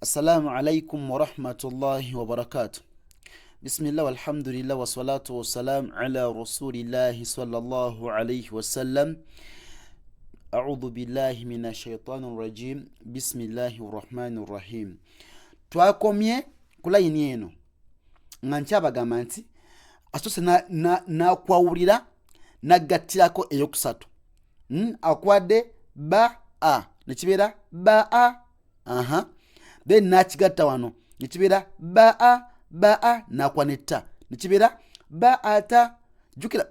Assalamu alaikum warahmatullahi wabarakatu. Bismillah walhamdulillah wassalatu wassalamu ala rasulillahi sallallahu alaihi wasallam. Audhu billahi min ashaitani rajim. Bismillahi rahmani rahim. Twakomye ku layini eno nga nkyabagamba nti asoose nakwawulira naggattirako eyokusatu. Akwadde ba a nekibeera ba a, aha, then nakigatta wano nekibeera ba a ba a, nakwa netta nekibeera ba ata. Jjukira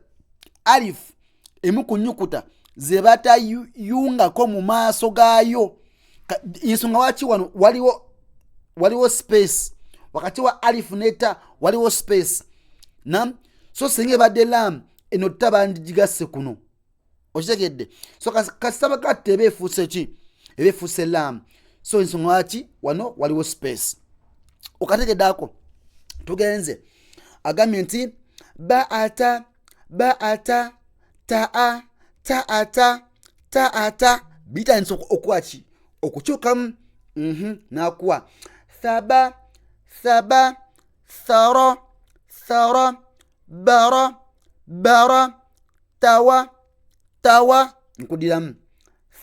alif emu ku nnyukuta ze batayungako mu maaso gaayo. Ensonga waki wano waliwo space wakati wa alif neta, waliwo space nam. So singa ebadde lam, eno ta bandigigasse kuno, okitegedde? So kasita bagatta eba efuuse ki? Eba efuuse lam. So ensonga waki wano waliwo space, okategeddako? Tugenze, agambye nti baata baata taa taata taata, bitandise okukola ki? Okukyukamu. Nakuwa thaba thaba, thara thara, bara bara, tawa tawa. Nkudiramu,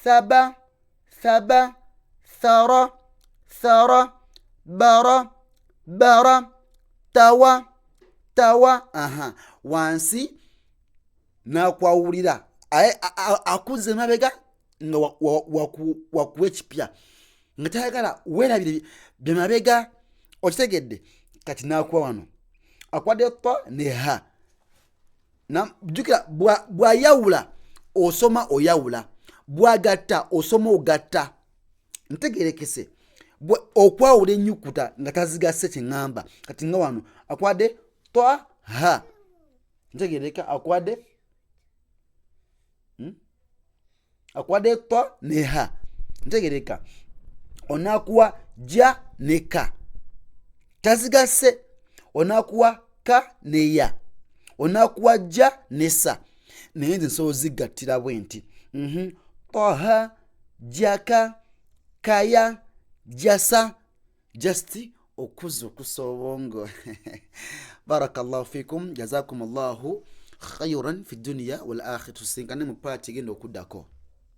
thaba thaba, thara thara, bara bara, tawa tawa. Aha, wansi nakwawulira akuze mabega nga wakuwa ekipya nga tayagala weerabire byemabega, okitegedde? Kati nakuwa wano akwadde ta ne ha. Jjukira bw'ayawula osoma oyawula, bw'agatta osoma ogatta. Ntegerekese okwawula ennyukuta nga tazigasse kyeŋŋamba. Kati nga wano akwadde ta ha, ntegereka akwadde, Akwadde ta ne ha, ntegereka onakuwa ja ne ka, tazigasse. Onakuwa ka ne ya, onakuwa ja ne sa, naye nze nsobola zigattira bwe nti Taha jaka kaya jasa, just okuza okusa obwongo. Barakallahu fikum, jazakum llahu khairan fi duniya wal akhir. Tusinkane mu paati egenda okuddako.